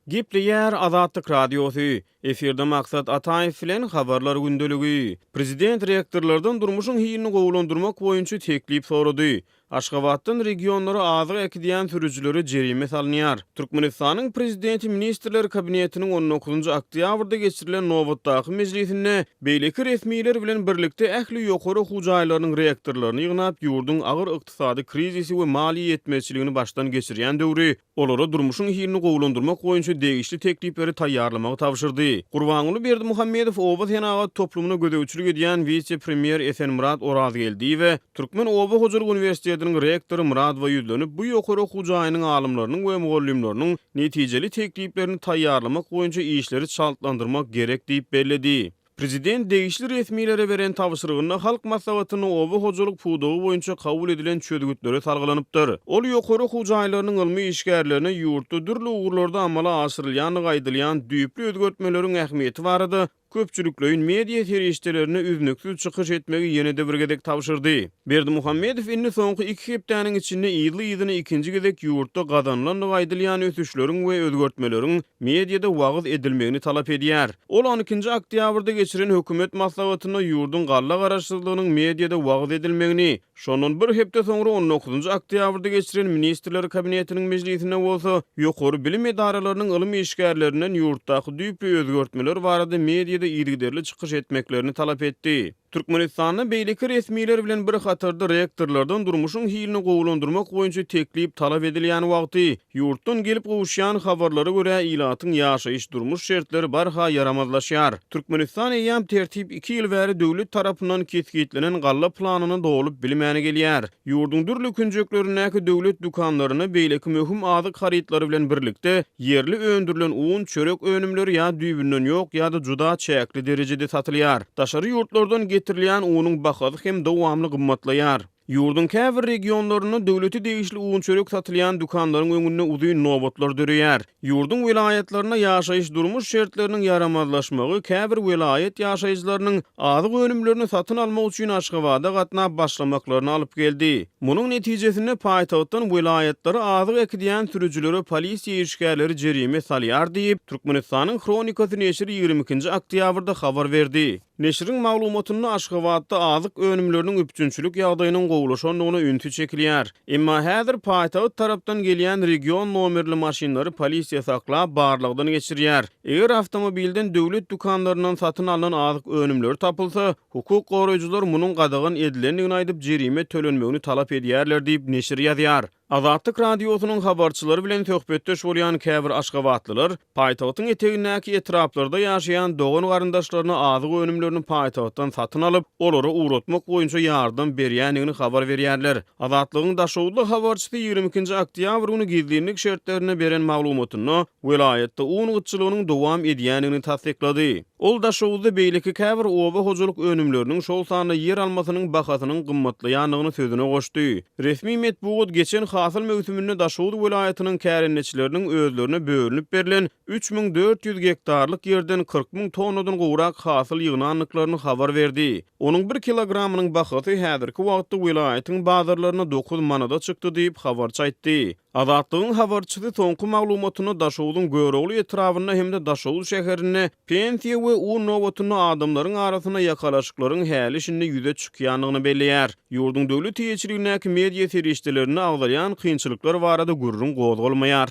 Gepleýär Azatlyk Radiosy, Efirde Maksat Ataýew bilen Habarlar gündeligi. Prezident rektorlardan durmuşyň hilini gowulandyrmak boýunça teklip sorady. Aşgabatdan regionlara azyk äkidýän sürüjilere jerime salynýar. Türkmenistanyň Prezidenti Ministrler Kabinetiniň on dokuzynjy oktýabrda geçirilen nobatdaky mejlisinde beýleki resmiler bilen birlikde ähli ýokary okuw jaýlarynyň rektorlaryny ýygnap, ýurduň agyr ykdysady krizisi we maliýe ýetmezçiligini başdan geçirýän döwri olara durmuşyň hilini gowulandyrmak boýunça degişli teklipleri taýýarlamagy tabşyrdy. Gurbanguly Berdimuhamedow oba senagat toplumyna gözegçilik edýän wise-premýer Esenmyrat Orazgeldiýewe Türkmen oba hojalyk uniwersitetiniň rektory Myradowa ýüzlenip, bu ýokary okuw jaýynyň alymlarynyň we mugallymlarynyň netijeli tekliplerini taýýarlamak boýunça işleri çaltlandyrmak gerek diýip belledi. Prezident degişli resmilere beren tabşyrygynda Halk Maslahatynda oba hojalyk pudagy boýunça kabul edilen çözgütlere salgylanypdyr. Ol ýokary okuw jaýlarynyň ylmy işgärlerine ýurtda dürli ugurlarda amala aşyrylýandygy aýdylýan düýpli özgertmeleriň ähmiýeti barada köpçülikleýin media serişdelerinde üznüksiz çykyş etmegi ýene-de bir gezek tabşyrdy. Berdimuhamedow indi soňky iki hepdäniň içinde yzly-yzyna ikinji gezek ýurtda gazanylandygy aýdylýan ösüşleriň we özgertmeleriň mediada wagyz edilmegini talap edýär. Ol on ikinji oktýabrda geçiren hökümet maslahatynda ýurduň galla garaşsyzlygynyň mediada wagyz edilmegini, şondan bir hepde soňra on dokuzynjy oktýabrda geçiren Ministrler Kabinetiniň mejlisinde bolsa ýokary bilim edaralarynyň ylym işgärlerinden ýurtdaky düýpli özgertmeler barada mediada yzygiderli çykyş etmeklerini talap etdi. Türkmenistanda beýleki resmiler bilen bir hatarda rektorlardan durmuşyň hilini gowulandyrmak boýunça teklip talap edilýän wagty, ýurtdan gelip gowuşýan habarlara görä, ilatyň ýaşaýyş-durmuş şertleri barha ýaramazlaşýar. Türkmenistan eýýäm tertip iki ýyl bäri döwlet tarapyndan kesgitlenen galla planyny dolup bilmän gelýär. Ýurduň dürli künjeklerindäki döwlet dükanlarynda beýleki möhüm azyk harytlary bilen birlikde, ýerli öndürilen un, çörek önümleri ýa düýbünden ýok ýa-da juda çäkli derejede satylýar. Daşary ýurtlardan getirilýän unuň bahasy hem dowamly gymmatlaýar. Ýurduň käbir regionlarynda döwlete degişli un-çörek satylýan dükanlaryň öňünde uzyn nobatlar döreýär. Ýurduň welaýatlarynda ýaşaýyş-durmuş şertleriniň ýaramazlaşmagy käbir welaýat ýaşaýjylarynyň azyk önümlerini satyn almak üçin Aşgabada gatnap başlamaklaryna alyp geldi. Munuň netijesinde paýtagtdan welaýatlara azyk äkidýän sürüjilere polisiýa işgärleri jerime salýar diýip, Türkmenistanyň Hronikasy neşiri 22-nji oktýabrda habar berdi. Neşiriň maglumatynda Aşgabatda azyk önümleriniň üpjünçilik ýagdaýynyň gowulaşandygyna ünsi çekilýär. Emma häzir paýtagt tarapdan gelýän region nomerli maşynlary polisiýa saklap, barlagdan geçirýär. Eger awtomobilden döwlet dükanlaryndan satyn alnan azyk önümleri tapylsa, hukuk goraýjylar munuň gadagan edilendigini aýdyp, jerime tölenmegini talap edýärler diýip, neşir ýazýar. Azatlyk Radiosynyň habarçylary bilen söhbetdeş bolýan käbir aşgabatlylar paýtagtyň etegindäki etraplarda ýaşaýan dogan-garyndaşlaryna azyk önümlerini paýtagtdan satyn alyp, olara ugratmak boýunça ýardam berýändigini habar berýärler. Azatlygyň daşoguzly habarçysy 22 nji oktýabr güni gizlinlik şertlerinde beren maglumatynda welaýatda un gytçylygynyň dowam edýändigini tassyklady. Ol Daşoguzda beýleki käbir oba hojalyk önümleriniň, şol sanda ýer almasynyň bahasynyň gymmatlaýandygyny sözüne goşdy. Resmi metbugat geçen hasyl möwsüminde Daşoguz welaýatynyň kärendeçileriniň özlerine bölünip berlen 3400 gektarlyk ýerden 40 müň tonnadan gowrak hasyl ýygnandyklaryny habar berdi. Onuň bir kilogramynyň bahasy häzirki wagtda welaýatyň bazarlarynda dokuz manada çykdy diýip, habarçy aýtdy. Azatlygyň habarçysy soňky maglumatynda Daşogzuň Görogly etrabynda hem-de Daşoguz şäherinde pensiýa we un nobatynda adamlaryň arasynda ýakalaşyklaryň häli-şindi ýüze çykýandygyny belleýär. Ýurduň döwlet eýeçiligindäki media serişdelerinde agzalýan kynçylyklar barada gürrüň gozgalmaýar.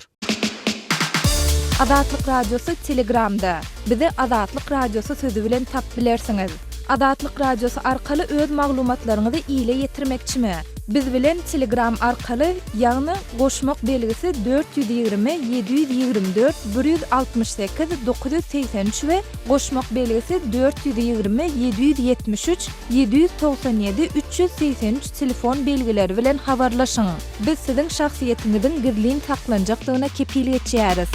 Azatlyk Radiosy Telegramda. Bizi Azatlyk Radiosy sözi bilen tapyp bilersiňiz. Azatlyk Radiosy arkaly öz maglumatlaryňyzy ile ýetirmekçimi? Biz bilen Telegram arkaly, ýagny goşmak belgisi 420 724 168 983 we goşmak belgisi 420 773 797 383 telefon belgileri bilen habarlaşyň. Biz siziň şahsyýetiňiziň gizlin saklanjakdygyna kepil geçýäris.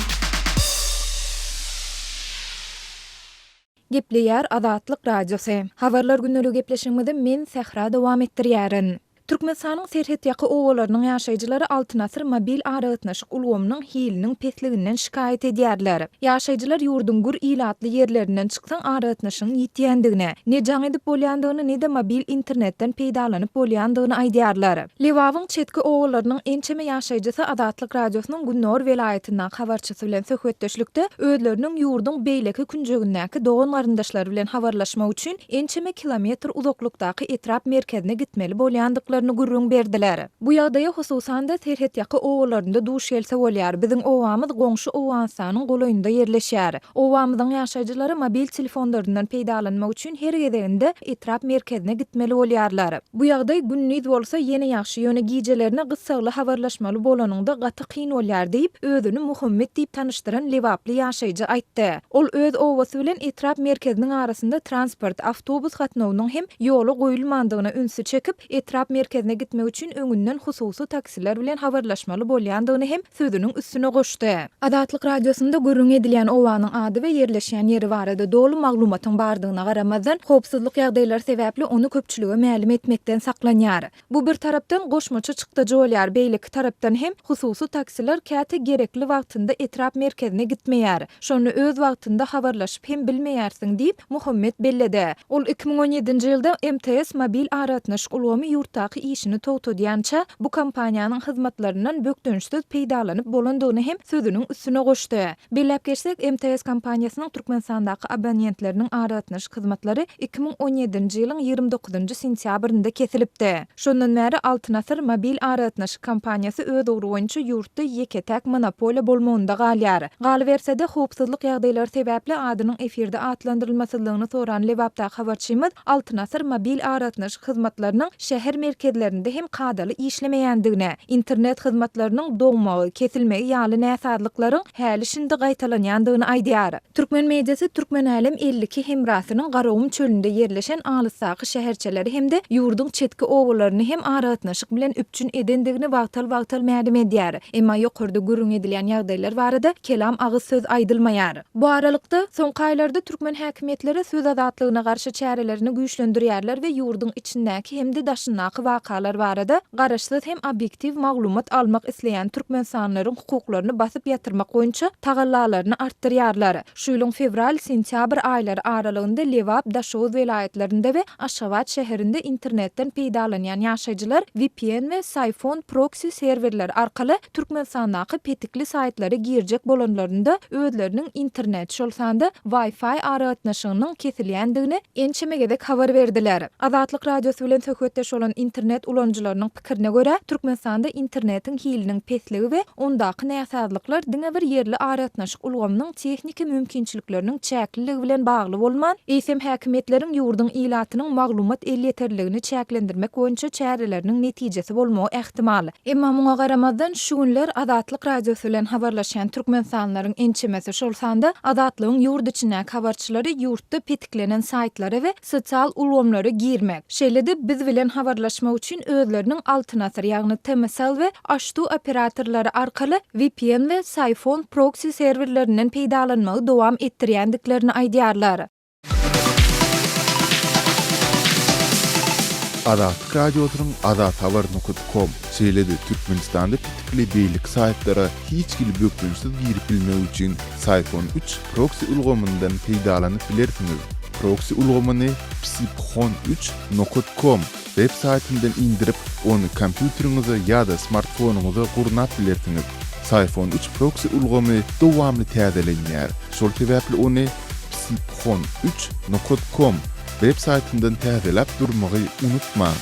Gepleýär Azatlyk Radiosy. Habarlar gündeligi gepleşigimizi men Sähra dowam etdirýärin. Türkmenistanyň serhetýaka obalarynyň ýaşaýjylary Altyn asyr mobil aragatnaşyk ulgamynyň hiliniň pesliginden şikaýat edýärler. Ýaşaýjylar ýurduň gür ilatly ýerlerinden çyksaň aragatnaşygyň ýitýändigini, ne jaň edip bolýandygyny ne-de mobil internetden peýdalanyp bolýandygyny aýdýarlar. Lebabyň çetki obalarynyň ençeme ýaşaýjysy Azatlyk Radiosynyň gündogar welaýatyndaky habarçysy bilen söhbetdeşlikde özleriniň ýurduň beýleki künjegindäki dogan-garyndaşlary bilen habarlaşmak üçin ençeme kilometr uzaklykdaky etrap merkezine gitmeli bolýandyklaryny gürrüň berdiler. Bu ýagdaýa hususan-da serhetýaka obalarynda duş gelse bolýar. Biziň obamyz goňşy Owganystanyň golaýynda ýerleşýär. Obamyzyň ýaşaýjylary mobil telefonlaryndan peýdalanmak üçin her gezeginde etrap merkezine gitmeli bolýarlar. Bu ýagdaý gündiz bolsa ýene ýagşy, ýöne gijelerine gyssagly habarlaşmaly bolanyňda gaty kyn bolýar diýip, özüni Muhammet diýip tanyşdyran lebaply ýaşaýjy aýtdy. Ol öz obasy bilen etrap merkeziniň arasynda transport, awtobus gatnawynyň hem ýola goýulmandygyna ünsi çekip, etrap merkezine gitmek üçin öňünden hususy taksiler bilen habarlaşmaly bolýandygyny hem sözüniň üstüne goşdy. Azatlyk Radiosynda gürrüňi edilýän obanyň ady we ýerleşýän ýeri barada doly maglumatyň bardygyna garamazdan, howpsuzlyk ýagdaýlary sebäpli ony köpçülige mälim etmekden saklanýar. Bu bir tarapdan goşmaça çykdajy bolýar, beýleki tarapdan hem hususy taksiler käte gerekli wagtynda etrap merkezine gitmeýär. Şonda öz wagtynda habarlaşyp hem bilmeýärsiň diýip, Muhammet belledi. Ol 2017-nji ýylda MTS mobil aragatnaşyk ulgamy ýurtdaky işini togtadýança, bu kompaniýanyň hyzmatlaryndan bökdençsiz peýdalanyp bolandygyny hem sözüniň üstüne goşdy. Belläp geçsek, MTS kompaniýasynyň Türkmenistandaky abonentleriniň aragatnaşyk hyzmatlary 2017-nji ýylyň 29-njy sentýabrynda kesilipdi. Şondan bäri Altyn asyr mobil aragatnaşyk kompaniýasy öz ugry boýunça ýurtda ýeke-täk monopoliýa bolmagynda galýar. Galyberse-de, howpsuzlyk ýagdaýlary sebäpli adynyň efirde atlandyrylmasyzlygyny soran Lebapdaky habarçymyz Altyn asyr mobil aragatnaşyk hyzmatlarynyň şäher merkezlerinde hem kadaly işlemeýändigini, internet hyzmatlarynyň doňmagy, kesilmegi ýaly näsazlyklaryň häli-şindi gaýtalanýandygyny aýdýar. Türkmen mediasy Türkmenälem 52 hemrasynyň Garagum çölünde ýerleşen alysdaky şäherçeleri hem-de ýurduň çetki obalaryny hem aragatnaşyk bilen üpjün edendigini wagtal-wagtal mälim edýär. Emma ýokarda gürrüň edilýän ýagdaýlar barada kelam agyz söz aýdylmaýar. Bu aralykda, soňky aýlarda türkmen häkimiýetleri söz azatlygyna garşy çärelerini güýçlendirýärler we ýurduň içindäki hem-de daşyndaky wakalar barada garaşsyz hem obýektiw maglumat almak isleýän türkmenistanlylaryň hukuklaryny basyp ýatyrmak boýunça tagallalaryny artdyrýarlar. Şu ýylyň fewral-sentýabr aýlary aralygynda Lebap, Daşoguz welaýatlarynda we Aşgabat şäherinde internetden peýdalanýan ýaşaýjylar vpn we Psiphon proksi serwerleri arkaly Türkmenistandaky petikli saýtlara girjek bolanlarynda özleriniň internet, şol sanda Wi-Fi aragatnaşygynyň kesilýändigini ençeme gezek habar berdiler. Azatlyk Radiosy bilen söhbetdeş bolan internet ulanyjylarynyň pikirine görä, Türkmenistanda internetiň hiliniň pesligi we ondaky näsazlyklar diňe bir ýerli aragatnaşyk ulgamynyň tehniki mümkinçilikleriniň çäkliligi bilen bagly bolman, eýsem häkimiýetleriň ýurduň ilatynyň maglumat elýeterliligini çäklendirmek boýunça çäreleriniň netijesi bolmagy ähtimal. Emma muňa garamazdan, şu günler Azatlyk Radiosy bilen habarlaşýan türkmenistanlylaryň ençemesi, şol sanda Azatlygyň ýurt içindäki habarçylary ýurtda petiklenen saýtlara we sosial ulgamlara girmek, şeýle-de biz bilen habarlaşmak üçin özleriniň Altyn asyr, ýagny Tmcell we Aştu operatorlary arkaly vpn we Psiphon proksi serwerlerinden peýdalanmagy dowam etdirýändiklerini aýdýarlar. Azatlyk Radiosynyň azathabar nokat kom, şeýle-de Türkmenistanda petikli beýleki saýtlara hiç hili bökdençsiz girip bilmek üçin Psiphon üç proksi ulgamyndan peýdalanyp bilersiňiz. Proksi ulgamyny psiphon üç nokat kom web saýtyndan indirip, ony kompýuteriňize ýa-da smartfonyňyza gurnap bilersiňiz. Psiphon üç proksi ulgamy dowamly täzelenýär, şol sebäpli ony psiphon üç nokat kom web saýtyndan täzeläp durmagy unutmaň!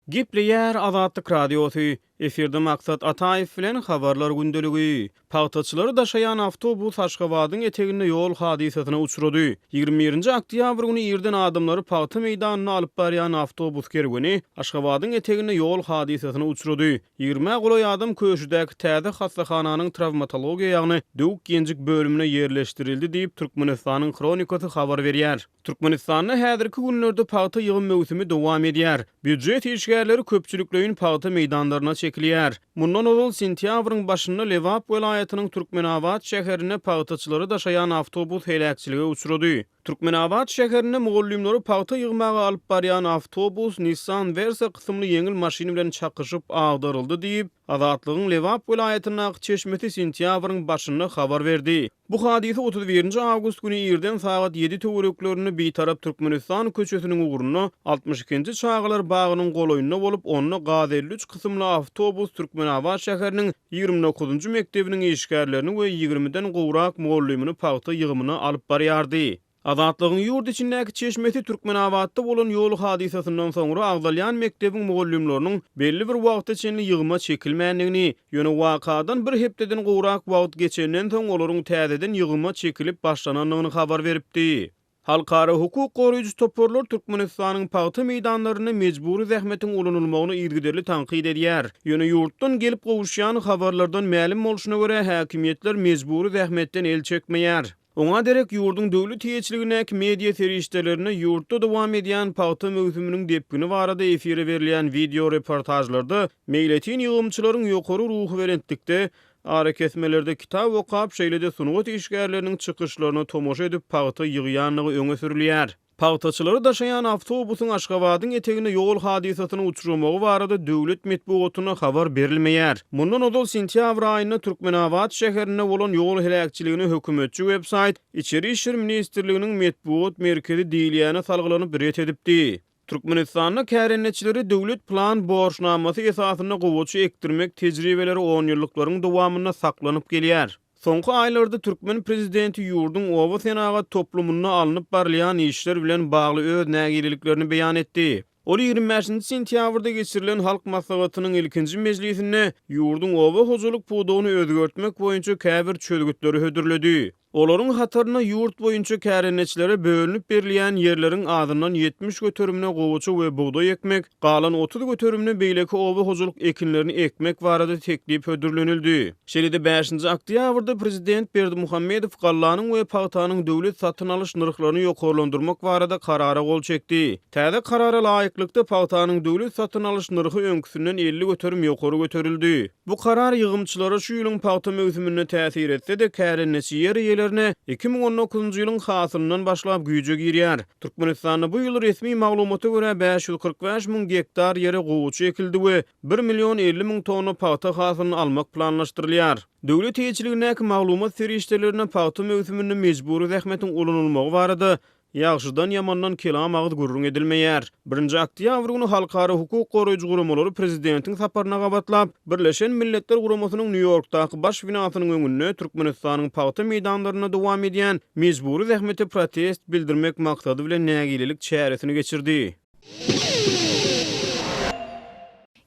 Gepleýär Azatlyk Radiosy, Efirde Maksat Ataýew bilen Habarlar gündeligi. Pagtaçylary daşaýan awtobus Aşgabadyň eteginde ýol hadysasyna uçrady. 21-nji oktýabr güni irden adamlary pagta meýdanyna alyp barýan awtobus kerweni Aşgabadyň eteginde ýol hadysasyna uçrady. Ýigrimä golaý adam Köşüdäki täze hassahananyň trawmatologiýa ýagny döwük-ýenjik bölümine ýerleşdirildi diýip, Türkmenistanyň Hronikasy habar berýär. Türkmenistanda häzirki günlerde pagta ýygym möwsümi dowam edýär. Býujet işgärleri köpçülikleýin pagta meýdanlaryna çekilýär. Mundan ozal sentýabryň başynda Lebap welaýatynyň Türkmenabat şäherinde pagtaçylary daşaýan awtobus heläkçilige uçrady. Türkmenabat şäherinde mugallymlary pagta ýygmaga alyp barýan awtobus Nissan Versa kysymly ýeňil maşyn bilen çakyşyp agdaryldy diýip, Azatlygyň Lebap welaýatyndaky çeşmesi sentýabryň başynda habar berdi. Bu hadysa 31 nji awgust güni irden sagat ýedi töwereklerinde Bitarap Türkmenistan köçesiniň ugrunda, 62 nji çagalar bagynyň golaýynda bolup, onda Gaz 53 kysymly awtobus Türkmenabat şäheriniň 29 njy mekdebiniň işgärlerini we ýigrimiden gowrak mugallymyny pagta ýygymyna alyp barýardy. Azatlygyň ýurt içindäki çeşmesi Türkmenabatda bolan ýol hadysasyndan soňra agzalýan mekdebiň mugallymlarynyň belli bir wagta çenli ýygyma çekilmändigini, ýöne wakadan bir hepdeden gowrak wagt geçenden soň olaryň täzeden ýygyma çekilip başlanandygyny habar beripdi. Halkara hukuk goraýjy toparlar Türkmenistanyň pagta meýdanlarynda mejbury zähmetiň ulanylmagyny yzygiderli tankyt edýär. Ýöne ýurtdan gelip gowuşýan habarlardan mälim bolşuna görä, häkimiýetler mejbury zähmetden el çekmeýär. Oňa derek ýurduň döwlet eýeçiligindäki media serişdelerinde ýurtda dowam edýän pagta möwsüminiň depgini barada efire berilýän wideo reportažlarda meýletin ýygymçylaryň ýokary ruhubelentlikde Arakesmelerde kitap okap, şeýle-de sungat işgärleriniň çykyşlaryna tomaşa edip pagta ýygýandygy öňe sürülýär. Pagtaçylary daşaýan awtobusyň Aşgabadyň eteginde ýol hadysasyna uçramagy barada döwlet metbugatynda habar berilmeýär. Mundan ozal sentýabr aýynda Türkmenabat şäherinde bolan ýol heläkçiligini hökümetçi websaýt Içeri işler ministrliginiň metbugat merkezi diýilýäne salgylanyp ret edipdi. Türkmenistanda kärendeçilere döwlet plan borçnamasy esasynda gowaça ekdirmek tejribeleri onýyllyklaryň dowamynda saklanyp gelýär. Soňky aýlarda türkmen prezidenti ýurduň oba senagat toplumynda alnyp barylýan işler bilen bagly öz nägileliklerini beýan etdi. Ol 25-nji sentýabrda geçirilen Halk Maslahatynyň ilkinji mejlisinde ýurduň oba hojalyk pudagyny özgertmek boýunça käbir çözgütleri hödürledi. Olaryň hatarynda ýurt boýunça kärendeçilere bölünip berilýän ýerleriň azyndan 70 göterimine gowaça we bugdaý ekmek, galan 30 göterimine beýleki oba hojalyk ekinlerini ekmek barada teklip hödürlenildi. Şeýle-de bäşinji oktýabrda prezident Berdimuhamedow gallanyň we pagtanyň döwlet satyn alyş nyrhlaryny ýokarlandyrmak barada karara gol çekdi. Täze karara laýyklykda, pagtanyň döwlet satyn alyş nyrhy öňküsinden 50% ýokary göterildi. Bu karar ýygymçylara şu ýylyň pagta möwsüminde täsir etse-de, kärendeçi ýer eýelerine 2019-njy ýylyň hasylyndan başlap güýje girýär. Türkmenistanda bu ýyl resmi maglumata görä 545 müň gektar ýere gowaça ekildi we bir million 50 müň tonna pagta hasylyny almak planlaşdyrylýar. Döwlet eýeçiligindäki maglumat serişdelerinde pagta möwsüminde mejbury zähmetiň ulanylmagy barada Ýagşydan-ýamandan kelam agyz gürrüň edilmeýär. Birinji oktýabr güni halkara hukuk goraýjy guramalary prezidentiň saparyna gabatlap, Birleşen Milletler Guramasynyň Nýu-Ýorkdaky baş binasynyň öňünde Türkmenistanyň pagta meýdanlarynda dowam edýän mejbury zähmete protest bildirmek maksady bilen nägilelik çäresini geçirdi.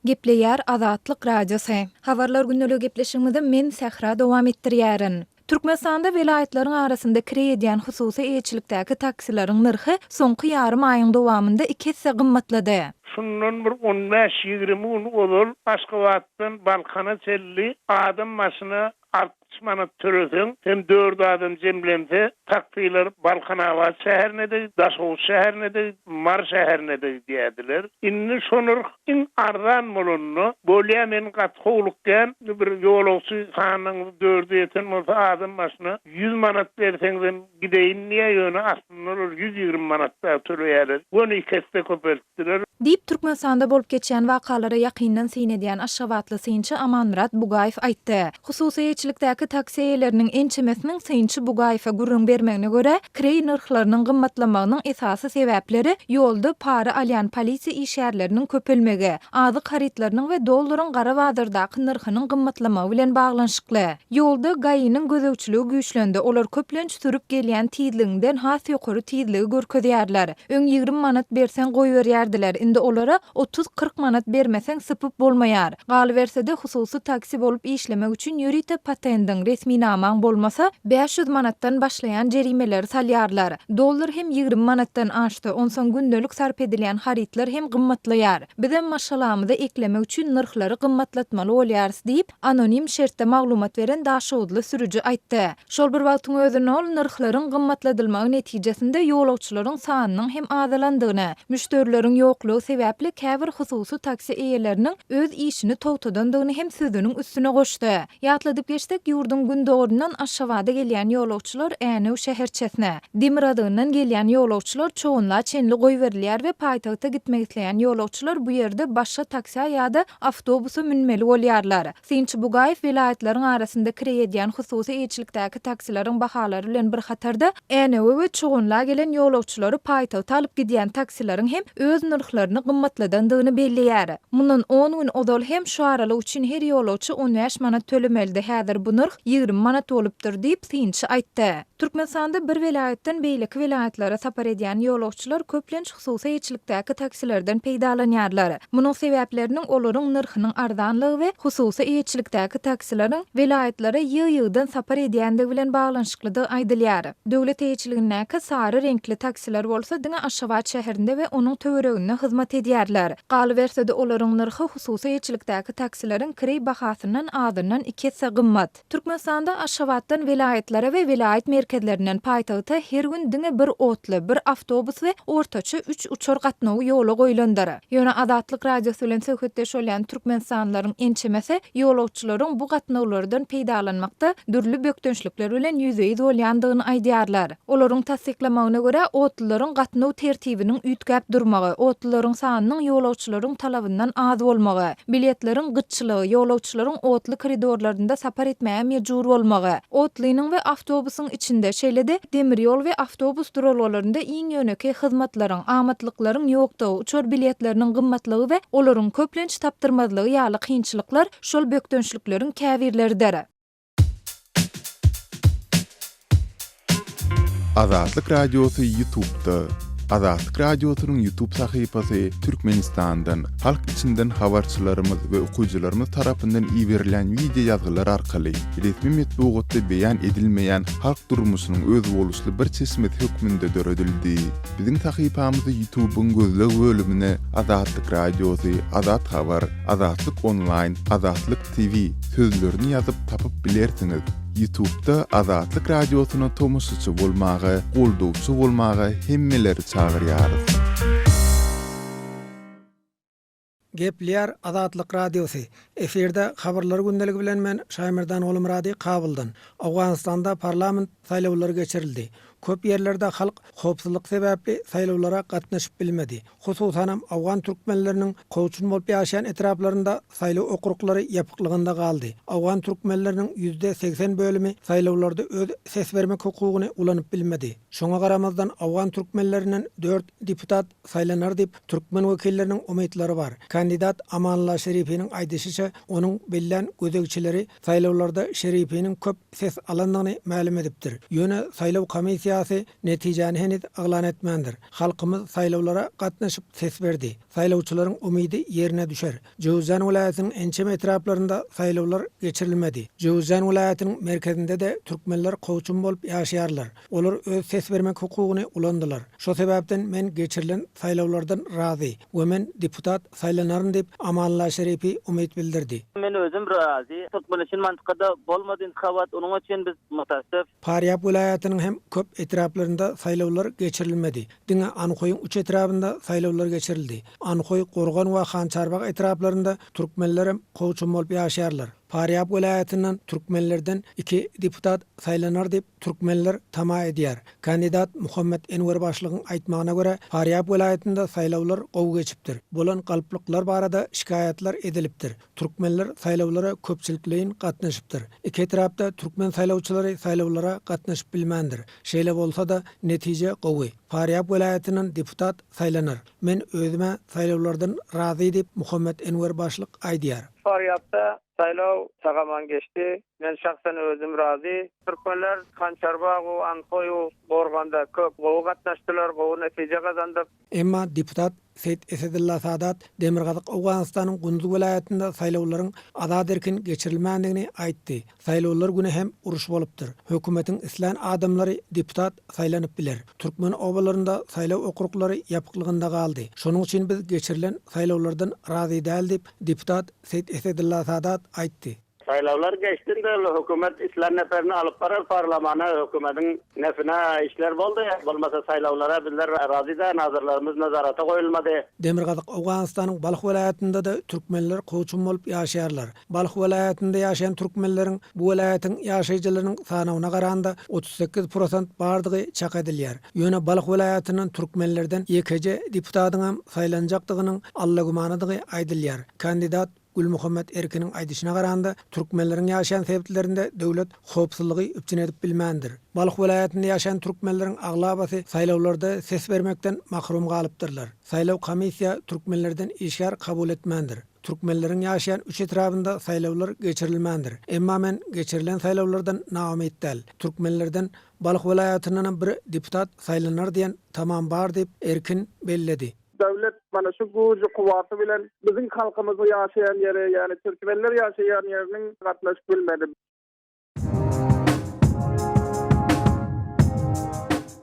Gepleýär Azatlyk Radiosy. Habarlar gündeligi gepleşigimizi men Sähra dowam etdirýärin. Türkmenistanda welaýatlaryň arasynda kireý edýän hususy eýeçilikdäki taksileriň nyrhy soňky ýarym aýyň dowamynda iki esse gymmatlady. Şundan bir on bäş-ýigrimi gün ozal Aşgabatdan Balkana çenli adam başyna 60 manat töleseň, hem dört adam jemlense, taksiler Balkanabat şäherine-de, Daşoguz şäherine-de, Mary şäherine-de gidýärdiler. Indi şo nyrh iň arzan bolanda, bolýa men gaty howlukýan, bir ýolagçy sanyňyz dörde ýeten bolsa adam başyna ýüz manat berseňizem gideýin diýýär, ýöne aslynda olar 120 manat dagy töleýärler. Göni iki esse köpeltdiler. Diýip, Türkmenistanda bolup geçýän wakalara ýakyndan syn edýän aşgabatly synçy Amanmyrat Bugaýew aýtdy. Hususy eýeçilikdäki taksi eýeleriniň ençemesiniň synçy Bugaýewe gürrüň bermegine görä, kireý nyrhlarynyň gymmatlamagynyň esasy sebäpleri ýolda para alýan polisiýa işgärleriniň köpelmegi, azyk harytlarynyň we dollaryň gara bazardaky nyrhynyň gymmatlamagy bilen baglanyşykly. Ýolda GAI-niň gözegçiligi güýçlendi, olar köplenç sürüp gelýän tizligiňden has ýokary tizligi görkezýärler. Öň 20 manat berseň goýberýärdiler, indi olara otuz-kyrk manat bermeseň sypyp bolmaýar. Galyberse-de, hususy taksi bolup işlemek üçin ýörite patendiň, resminamaň bolmasa, 500 manatdan başlaýan jerimeleri salýarlar. Dollar hem 20 manatdan aşdy, onsoň gündelik sarp edilýän harytlar hem gymmatlaýar. Bizem maşgalamyzy eklemek üçin nyrhlary gymmatlatmaly bolýarys diýip, anonim şertde maglumat beren daşoguzly sürüji aýtdy. Şol bir wagtyň özünde ol nyrhlaryň gymmatladylmagy netijesinde ýolagçylaryň sanynyň hem azalandygyny, müşderileriň ýoklugy. sebäpli käbir hususy taksi eýeleriniň öz işini togtadandygyny hem sözüniň üstüne goşdy. Ýatladyp geçsek, ýurduň gündogaryndan Aşgabada gelýän ýolagçylar Änew şäherçesine, demirgazygyndan gelýän ýolagçylar Çoganla çenli goýberilýär we paýtagta gitmek isleýän ýolagçylar bu ýerde başga taksä ýa-da awtobusa münmeli bolýarlar. Synçy Bugaýew welaýatlaryň arasynda kireý edýän hususy eýeçilikdäki taksileriň bahalary bilen bir hatarda, Änewe we Çoganla gelen ýolagçylary paýtagta alyp gidýän taksileriň hem öz nyrhlaryny gymmatladandygyny belleýär. Mundan on gün ozal hem şu aralyk üçin her ýolagçy 15 manat tölemelidi, häzir bu nyrh 20 manat bolupdyr diýip, synçy aýtdy. Türkmenistanda bir welaýatdan beýleki welaýatlara sapar edýän ýolagçylar köplenç hususy eýeçilikdäki taksilerden peýdalanýarlar. Munuň sebäpleriniň olaryň nyrhynyň arzanlygy we hususy eýeçilikdäki taksileriň welaýatlara ýygy-ýygydan sapar edýändigi bilen baglanyşyklydygy aýdylýar. Döwlet eýeçiligindäki sary reňkli taksiler bolsa diňe Aşgabat şäherinde we onuň töwereginde hyzmat edýärler. Galyberse-de olaryň nyrhy hususy eýeçilikdäki taksileriň kireý bahasyndan azyndan iki esse gymmat. Türkmenistanda Aşgabatdan welaýatlara we welaýat merkezlerinden paýtagta her gün diňe bir otly, bir awtobus we ortaça üç uçar gatnawy ýola goýlandyr. Ýöne Azatlyk Radiosy bilen söhbetdeş bolýan türkmenistanlylaryň ençemesi ýolagçylaryň bu gatnawlardan peýdalanmakda dürli bökdençlikler bilen ýüzbe-ýüz bolýandygyny aýdýarlar. Olaryň tassyklamagyna görä, otlularyň gatnaw tertibiniň üýtgäp durmagy, otlularyň sanynyň ýolagçylaryň talabyndan az bolmagy, biletleriň gytçylygy, ýolagçylaryň otly koridorlarynda sapar etmäge mejbur bolmagy, otlynyň we awtobusyň içinde, şeýle-de demir ýol we awtobus duralgalarynda iň ýönekeý hyzmatlaryň, amatlyklaryň ýokdugy, uçar biletleriniň gymmatlygy we olaryň köplenç tapdyrmazlygy ýaly kynçylyklar şol bökdençlikleriň käbirleridir. Azatlyk Radiosy Ýutubda. Azatlyk Radiosynyň Ýutub sahypasy Türkmenistandan, halk içinden habarçylarymyz we okyjylarymyz tarapyndan iberilýän wideo ýazgylar arkaly resmi metbugatda beýan edilmeýän halk durmuşynyň özboluşly bir çeşmesi hökmünde döredildi. Biziň sahypamyzy Ýutubyň gözleg bölümine Azatlyk Radiosy, Azat Habar, Azatlyk Onlaýn, Azatlyk TV sözlerini ýazyp tapyp bilersiňiz. Ýutubda Azatlyk Radiosyna tomaşaçy bolmaga, goldawçy bolmaga hemmeleri çagyrýarys. Gepleýär Azatlyk Radiosy. Efirde Habarlar gündeligi bilen men Şaýmerdan Gulmyrady Kabuldan. Owganystanda parlament saýlawlary geçirildi. Köp ýerlerde halk howpsuzlyk sebäpli saýlawlara gatnaşyp bilmedi. Hususanam owgan türkmenleriniň kowçum bolup ýaşaýan etraplarynda saýlaw okruglary ýapyklygynda galdy. Owgan türkmenleriniň 80% bölümi saýlawlarda öz ses bermek hukugyny ulanyp bilmedi. Şoňa garamazdan owgan türkmenlerinden dört deputat saýlanar diýip, türkmen wekilleriniň umytlary bar. Kandidat Amanullah Şerifiniň aýdyşyça, onuň bellän gözegçileri saýlawlarda Şerifiniň köp ses alandygyny mälim edipdir. Ýöne saýlaw komissiýasy netijäni heniz yglan etmändir. Halkymyz saýlawlara gatnaşyp ses berdi. Saýlawçylaryň umydy ýerine düşer. Jöwüzjan welaýatynyň ençeme etraplarynda saýlawlar geçirilmedi. Jöwüzjan welaýatynyň merkezinde-de türkmenler kowçum bolup ýaşaýarlar. Olar öz ses bermek hukugyny ulandylar. Şo sebäpden men geçirilen saýlawlardan razy we men deputat saýlanaryn diýip, Amanullah Şeripi umyt bildirdi. Men özüm razy. Türkmen üçin mantykada bolmady intihabat onuň üçin biz mutassif. Parýab welaýatynyň hem köp etraplarynda saýlawlar geçirilmedi. Diňe Anhoýyň üç etrabynda saýlawlar geçirildi. Anhoý, Gorgan we Hançarbag etraplarynda türkmenlerem kowçum bolup ýaşaýarlar. Parýab welaýatyndan türkmenlerden iki deputat saýlanar diýip, türkmenler tama edýär. Kandidat Muhammet Enwer başlygyň aýtmagyna görä, Parýab welaýatynda saýlawlar gowy geçipdir. Bolan galplyklar barada şikaýatlar edilipdir. Türkmenler saýlawlara köpçülikleýin gatnaşypdyr. Iki etrapda türkmen saýlawçylary saýlawlara gatnaşyp bilmändir. Şeýle bolsa-da, netije gowy. Parýab welaýatyndan deputat saýlanar. Men özüm-ä saýlawlardan razy diýip, Muhammet Enwer başlyk aýdýar. Parýabda saýlaw sag-aman geçdi. Men şahsan özüm razy. Türkmenler Hançarbagu, Anhoýu, Gorganda köp gowy gatnaşdylar, gowy netije gazandyk. Emma deputat Seýit Esedilla Sadat Demirgazyk Owganystanyň Gunduz welaýatynda saýlawlaryň azat-erkin geçirilmändigini aýtdy. Saýlawlar güni hem uruş bolupdyr. Hökümetiň islän adamlary deputat saýlanyp biler. Türkmen obalarynda saýlaw okruglary ýapyklygynda galdy. Şonuň üçin biz geçirilen saýlawlardan razy däl diýip, deputat Seýit Esedilla Sadat aýtdy. Saýlawlar geçsin-de hökümet islän neperini alyp barar parlamana hökümediň nefine işler boldy bolmasa saýlawlara bizler razy däl nazarlarymyz nazarata goýulmady. Demirgazyk Owganystanyň Balh welaýatynda-da türkmenler kowçum bolup ýaşaýarlar. Balh welaýatynda ýaşaýan türkmenleriň bu welaýatyň ýaşaýjylarynyň sanawyna garanda 38 prosent bardygy çak edilýär. Ýöne Balh welaýatyndan türkmenlerden ýekeje deputatyňam saýlanjakdygynyň allagümanadygy aýdylýar. Kandidat Gülmuhammet Erkiniň aýdyşyna garanda, türkmenleriň ýaşaýan sebitlerinde döwlet howpsuzlygy üpjün edip bilmändir. Balh welaýatynda ýaşaýan türkmenleriň aglabasy saýlawlarda ses bermekden mahrum galypdyrlar. Saýlaw komissiýa türkmenlerden işgär kabul etmändir. Türkmenleriň ýaşaýan üç etrabynda saýlawlar geçirilmändir. Emma men geçirilen saýlawlardan naumyt däl. Türkmenlerden Balh welaýatyndanam bir deputat saýlanar diýen tamam bar diýip, Erkin belledi. Döwlet mana şu güýji kuwwaty bilen biziň halkymyzyň ýaşaýan ýeri, ýagny türkmenler ýaşaýan ýeriniň gatnaşyp bilmedi.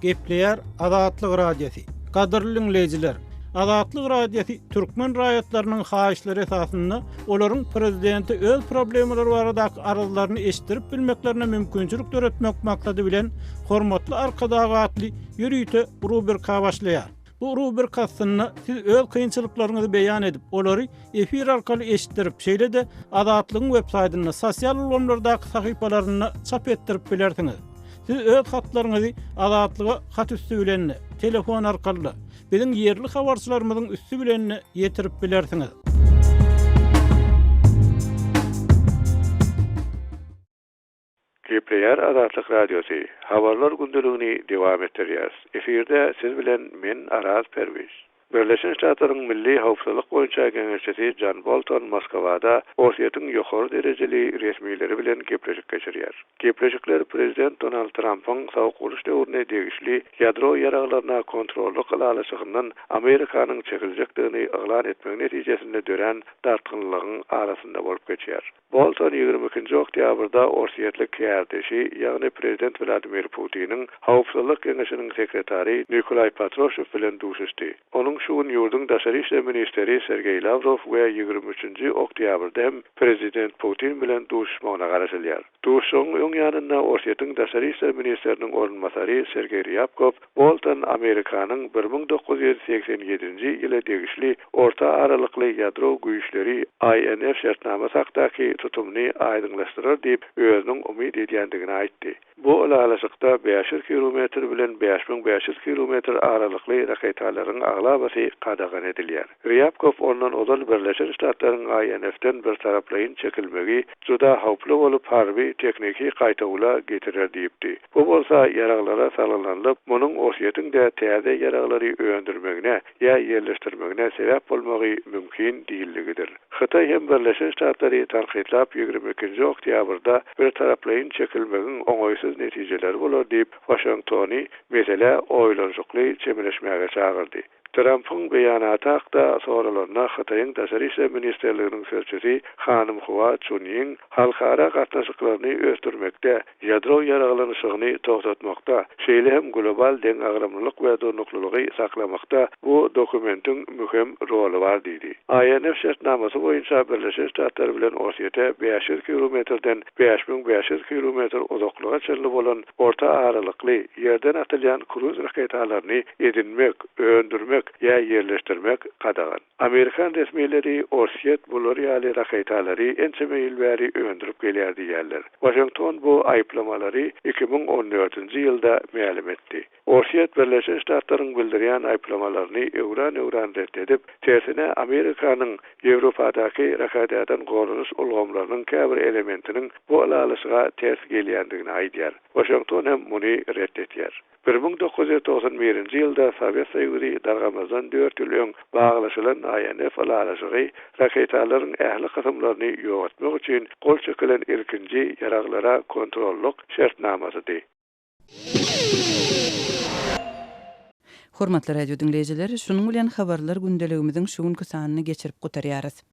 Gepleýär Azatlyk Radiosy. Gadyrly diňleýjiler! Azatlyk Radiosy türkmen raýatlarynyň haýyşlary esasynda olaryň prezidente öz problemalary baradaky arzlaryny eşitdirip bilmeklerine mümkinçilik döretmek maksady bilen Hormatly Arkadag atly ýörite rubrika başlaýar. Bu rubrika astynda siz öz kynçylyklaryňyzy beýan edip, olary efir arkaly eşitdirip, şeýle-de Azatlygyň websaýtynda, sosial ulgamlardaky sahypalarynda çap etdirip bilersiňiz. Siz öz hatlaryňyzy Azatlyga hat üsti bilen-de, telefon arkaly-da, biziň ýerli habarçylarymyzyň üsti bilen-de ýetirip bilersiňiz. Gepleýär Azatlyk Radiosy, Habarlar gündeligini dowam etdirýäris. Efirde siz bilen men Araz Perwiz. Birleşen Ştatlaryň Milli howpsuzlyk boýunça geňeşçisi Jan Bolton Moskwada Orsýetiň ýokary derejeli resmileri bilen gepleşik geçirýär. Gepleşikler prezident Donald Trampyň Sowuk uruş döwrüne degişli ýadro ýaraglaryna kontrollyk ylalaşygyndan Amerikanyň çekiljekdigini yglan etmegi netijesinde dörän dartgynlylygyň arasynda bolup geçýär. Bolton 22-nji oktýabrda orsýetli kärdeşi, ýagny prezident Wladimir Putiniň Howpsuzlyk geňeşiniň sekretary Nikolaý Patroşew bilen duşuşdy. Onuň şu gün ýurduň daşary işler ministri Sergeý Lawrow we 23-nji oktýabrda hem prezident Putin bilen duşuşmagyna garaşylýar. Duşuşygyň öň ýanynda Orsýetiň daşary işler ministriniň orunbasary Sergeý Rýabkow Bolton Amerikanyň 1987-nji ýyla degişli Orta aralykly ýadro güýçleri, INF, şertnamasy hakdaky tutumyny aýdyňlaşdyrar diýip, özüniň umyt edýändigini aýtdy. Bu ylalaşykda 500 kilometr bilen 5500 kilometr aralykly raketalaryň aglabasy gadagan edilýär. Rýabkow ondan ozal Birleşen Ştatlaryň INF-den birtaraplaýyn çekilmegi juda howply bolup, harby tehniki gaýtawula getirer diýipdi. Bu bolsa ýaraglara salgylanylyp, munuň Orsýetiň-de täze ýaraglary öndürmegine ýa ýerleşdirmegine sebäp bolmagy mümkin diýildigidir. Hytaý hem Birleşen Ştatlary tankytlap, 22-nji oktýabrda birtaraplaýyn çekilmegiň oňaýsyz netijeleri bolar diýip, Waşingtony meselä oýlanyşykly çemeleşmäge çagyrdy. Trampyň beýanaty hakda soralanda Hytaýyň Daşary işler ministrliginiň sözçüsi hanym Hua Çunýing halkara gatnaşyklaryny ösdürmekde, ýadro ýaraglanyşygyny togtatmakda, şeýle hem global deňagramlylyk we durnuklylygy saklamakda bu dokumentiň möhüm roly bar diýdi. INF şertnamasy boýunça Birleşen Ştatlar bilen Orsýete 500 kilometrden 5500 kilometr uzaklyga çenli bolan orta aralykly, ýerden atylýan kruz raketalaryny edinmek, öndürmek ýa ýerleşdirmek gadagan. Amerikan resmileri Orsýet bular ýaly raketalary ençeme ýyl bäri öndürip gelýär diýýärler. Waşington bu aýyplamalary 2014-nji ýylda mälim etdi. Orsýet Birleşen Ştatlaryň bildirýän aýyplamalaryny öwran-öwran ret edip, tersine Amerikanyň Ýewropadaky raketadan goranyş ulgamlarynyň käbir elementiniň bu ylalaşyga ters gelýändigini aýdýar. Waşington hem muny ret etýär. 1991-nji ýylda Sowet Soýuzy dargamazdan dört ýyl öň baglaşylan INF ylalaşygy raketalaryň ähli kysymlaryny ýok etmek üçin gol çekilen ilkinji ýaraglara kontrollyk şertnamasydy. Hormatly radio diňleýjiler, şunuň bilen Habarlar gündeligimiziň şu günki sanyny geçirip gutarýarys.